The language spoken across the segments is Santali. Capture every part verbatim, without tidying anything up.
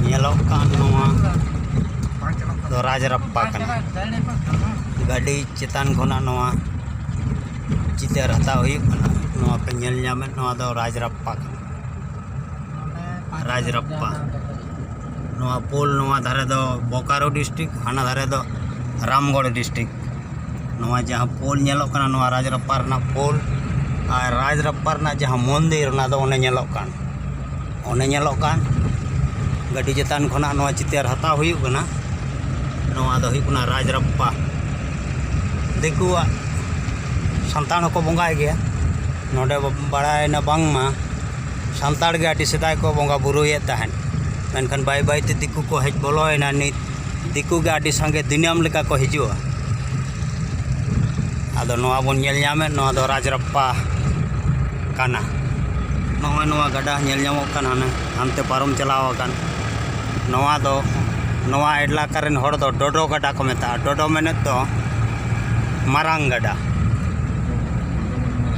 ᱧᱮᱞᱚᱜ ᱠᱟᱱ ᱱᱚᱣᱟ ᱫᱚ ᱨᱟᱡᱽᱨᱟᱯᱯᱟ ᱠᱟᱱᱟ᱾ ᱜᱟᱹᱰᱤ ᱪᱮᱛᱟᱱ ᱠᱷᱚᱱᱟᱜ ᱱᱚᱣᱟ ᱪᱤᱛᱟᱹᱨ ᱦᱟᱛᱟᱣ ᱦᱩᱭᱩᱜ ᱠᱟᱱᱟ᱾ ᱱᱚᱣᱟ ᱯᱮ ᱧᱮᱞ ᱧᱟᱢᱮᱫ, ᱱᱚᱣᱟ ᱫᱚ ᱨᱟᱡᱽᱨᱟᱯᱯᱟ ᱠᱟᱱᱟ᱾ ᱨᱟᱡᱽᱨᱟᱯᱯᱟ᱾ ᱱᱚᱣᱟ ᱯᱳᱞ ᱱᱚᱣᱟ ᱫᱷᱟᱨᱮ ᱫᱚ ᱵᱳᱠᱟᱨᱳ ᱰᱤᱥᱴᱨᱤᱠᱴ, ᱦᱟᱱᱟ ᱫᱷᱟᱨᱮ ᱫᱚ ᱨᱟᱢᱜᱚᱲ ᱰᱤᱥᱴᱨᱤᱠᱴ᱾ ᱱᱚᱣᱟ ᱡᱟᱦᱟᱸ ᱯᱳᱞ ᱧᱮᱞᱚᱜ ᱠᱟᱱᱟ, ᱱᱚᱣᱟ ᱨᱟᱡᱽᱨᱟᱯᱯᱟ ᱨᱮᱱᱟᱜ ᱯᱳᱞ, ᱟᱨ ᱨᱟᱡᱽᱨᱟᱯᱯᱟ ᱨᱮᱱᱟᱜ ᱡᱟᱦᱟᱸ ᱢᱚᱱᱫᱤᱨ, ᱚᱱᱟ ᱫᱚ ᱚᱱᱮ ᱧᱮᱞᱚᱜ ᱠᱟᱱ, ᱚᱱᱮ ᱧᱮᱞᱚᱜ ᱠᱟᱱ ᱜᱟᱹᱰᱤ ᱪᱮᱛᱟᱱ ᱠᱷᱚᱱᱟᱜ ᱱᱚᱣᱟ ᱪᱤᱛᱟᱹᱨ ᱦᱟᱛᱟᱣ ᱦᱩᱭᱩᱜ ᱠᱟᱱᱟ᱾ ᱱᱚᱣᱟ ᱫᱚ ᱦᱩᱭᱩᱜ ᱠᱟᱱᱟ ᱨᱟᱡᱽᱨᱟᱯᱯᱟ᱾ ᱫᱤᱠᱩᱣᱟᱜ, ᱥᱟᱱᱛᱟᱲ ᱦᱚᱸᱠᱚ ᱵᱚᱸᱜᱟᱭ ᱜᱮᱭᱟ᱾ ᱱᱚᱰᱮ ᱵᱟᱲᱟᱭᱮᱱᱟ ᱵᱟᱝᱢᱟ ᱥᱟᱱᱛᱟᱲ ᱜᱮ ᱟᱹᱰᱤ ᱥᱮᱫᱟᱭ ᱠᱚ ᱵᱚᱸᱜᱟ ᱵᱩᱨᱩᱭᱮᱫ ᱛᱟᱦᱮᱸᱫ, ᱢᱮᱱᱠᱷᱟᱱ ᱵᱟᱹᱭ ᱵᱟᱹᱭᱛᱮ ᱫᱤᱠᱩ ᱠᱚ ᱦᱮᱡ ᱵᱚᱞᱚᱭᱮᱱᱟ᱾ ᱱᱤᱛ ᱫᱤᱠᱩ ᱜᱮ ᱟᱹᱰᱤ ᱥᱟᱸᱜᱮ ᱫᱤᱱᱟᱹᱢ ᱞᱮᱠᱟ ᱠᱚ ᱦᱤᱡᱩᱜᱼᱟ᱾ ᱟᱫᱚ ᱱᱚᱣᱟ ᱵᱚᱱ ᱧᱮᱞ ᱧᱟᱢᱮᱫ, ᱱᱚᱣᱟ ᱫᱚ ᱨᱟᱡᱽᱨᱟᱯᱯᱟ ᱠᱟᱱᱟ᱾ ᱱᱚᱜᱼᱚᱭ ᱱᱚᱣᱟ ᱜᱟᱰᱟ ᱧᱮᱞ ᱧᱟᱢᱚᱜ ᱠᱟᱱᱟ, ᱦᱟᱱᱮ ᱦᱟᱱᱛᱮ ᱯᱟᱨᱚᱢ ᱪᱟᱞᱟᱣ ᱟᱠᱟᱱ᱾ ᱱᱚᱣᱟ ᱫᱚ, ᱱᱚᱣᱟ ᱮᱞᱟᱠᱟ ᱨᱮᱱ ᱦᱚᱲ ᱫᱚ ᱰᱚᱰᱚ ᱜᱟᱰᱟ ᱠᱚ ᱢᱮᱛᱟᱜᱼᱟ᱾ ᱰᱚᱰᱚ ᱢᱮᱱᱮᱫ ᱫᱚ ᱢᱟᱨᱟᱝ ᱜᱟᱰᱟ᱾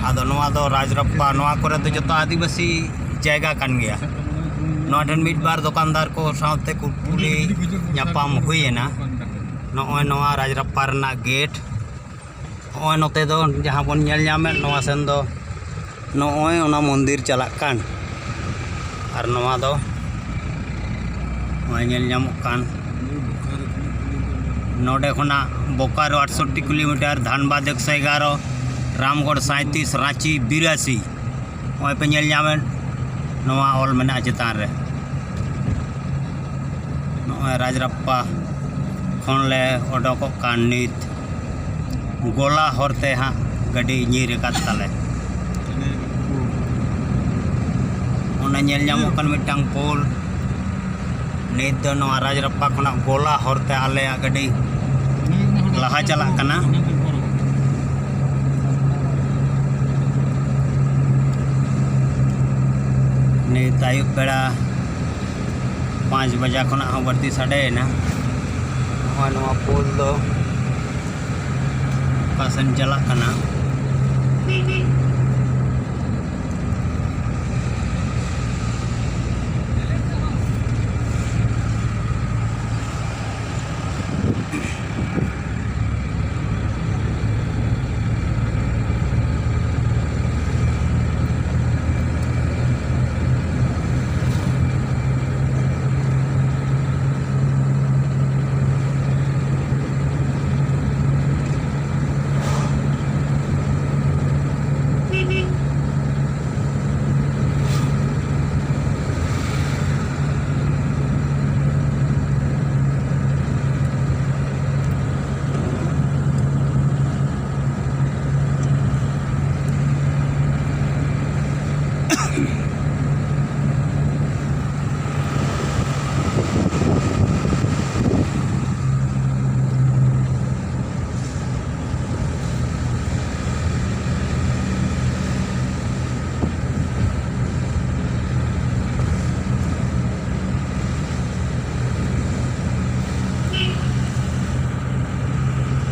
ᱟᱫᱚ ᱱᱚᱣᱟ ᱫᱚ ᱨᱟᱡᱽᱨᱟᱯᱯᱟ, ᱱᱚᱣᱟ ᱠᱚᱨᱮ ᱫᱚ ᱡᱚᱛᱚ ᱟᱹᱫᱤᱵᱟᱹᱥᱤ ᱡᱟᱭᱜᱟ ᱠᱟᱱ ᱜᱮᱭᱟ᱾ ᱱᱚᱣᱟ ᱴᱷᱮᱱ ᱢᱤᱫ ᱵᱟᱨ ᱫᱚᱠᱟᱱᱫᱟᱨ ᱠᱚ ᱥᱟᱶᱛᱮ ᱠᱩᱯᱩᱞᱤ ᱧᱟᱯᱟᱢ ᱦᱩᱭᱮᱱᱟ᱾ ᱱᱚᱜᱼᱚᱭ ᱱᱚᱣᱟ ᱨᱟᱡᱽᱨᱟᱯᱯᱟ ᱨᱮᱱᱟᱜ ᱜᱮᱴ᱾ ᱱᱚᱜᱼᱚᱭ ᱱᱚᱛᱮ ᱫᱚ ᱡᱟᱦᱟᱸ ᱵᱚᱱ ᱧᱮᱞ ᱧᱟᱢᱮᱫ, ᱱᱚᱣᱟ ᱥᱮᱱ ᱫᱚ ᱱᱚᱜᱼᱚᱭ ᱚᱱᱟ ᱢᱚᱱᱫᱤᱨ ᱪᱟᱞᱟᱜ ᱠᱟᱱ, ᱟᱨ ᱱᱚᱣᱟ ᱫᱚ ᱱᱚᱜᱼᱚᱭ ᱧᱮᱞ ᱧᱟᱢᱚᱜ ᱠᱟᱱ᱾ ᱱᱚᱰᱮ ᱠᱷᱚᱱᱟᱜ ᱵᱳᱠᱟᱨᱳ ᱟᱴᱥᱚᱴᱴᱤ ᱠᱤᱞᱳᱢᱤᱴᱟᱨ, ᱫᱷᱟᱱᱵᱟᱫᱽ ᱮᱠᱥᱚ ᱮᱜᱟᱨᱚ, ᱨᱟᱢᱜᱚᱲ ᱥᱟᱸᱭᱛᱨᱤᱥ, ᱨᱟᱸᱪᱤ ᱵᱤᱨᱟᱥᱤ᱾ ᱱᱚᱜᱼᱚᱭ ᱯᱮ ᱧᱮᱞ ᱧᱟᱢᱮᱫ, ᱱᱚᱣᱟ ᱚᱞ ᱢᱮᱱᱟᱜᱼᱟ ᱪᱮᱛᱟᱱ ᱨᱮ᱾ ᱱᱚᱜᱼᱚᱭ ᱨᱟᱡᱽᱨᱟᱯᱯᱟ ᱠᱷᱚᱱ ᱞᱮ ᱚᱰᱚᱠᱚᱜ ᱠᱟᱱ ᱱᱤᱛ ᱜᱳᱞᱟ ᱦᱚᱨᱛᱮ ᱦᱟᱸᱜ ᱜᱟᱹᱰᱤ ᱧᱤᱨ ᱟᱠᱟᱫ ᱛᱟᱞᱮ᱾ ᱚᱱᱟ ᱧᱮᱞ ᱧᱟᱢᱚᱜ ᱠᱟᱱ ᱢᱤᱫᱴᱟᱝ ᱯᱳᱞ, ᱱᱤᱛ ᱫᱚ ᱱᱚᱣᱟ ᱨᱟᱡᱽᱨᱟᱯᱯᱟ ᱠᱷᱚᱱᱟᱜ ᱜᱳᱞᱟ ᱦᱚᱨᱛᱮ ᱟᱞᱮᱭᱟᱜ ᱜᱟᱹᱰᱤ ᱞᱟᱦᱟ ᱪᱟᱞᱟᱜ ᱠᱟᱱᱟ᱾ ᱱᱤᱛ ᱟᱹᱭᱩᱵ ᱵᱮᱲᱟ ᱯᱟᱸᱪ ᱵᱟᱡᱟ ᱠᱷᱚᱱᱟᱜ ᱦᱚᱸ ᱵᱟᱹᱲᱛᱤ ᱥᱟᱰᱮᱭᱮᱱᱟ᱾ ᱱᱚᱜᱼᱚᱭ ᱱᱚᱣᱟ ᱯᱳᱞ ᱫᱚ ᱚᱠᱟ ᱥᱮᱱ ᱪᱟᱞᱟᱜ ᱠᱟᱱᱟ?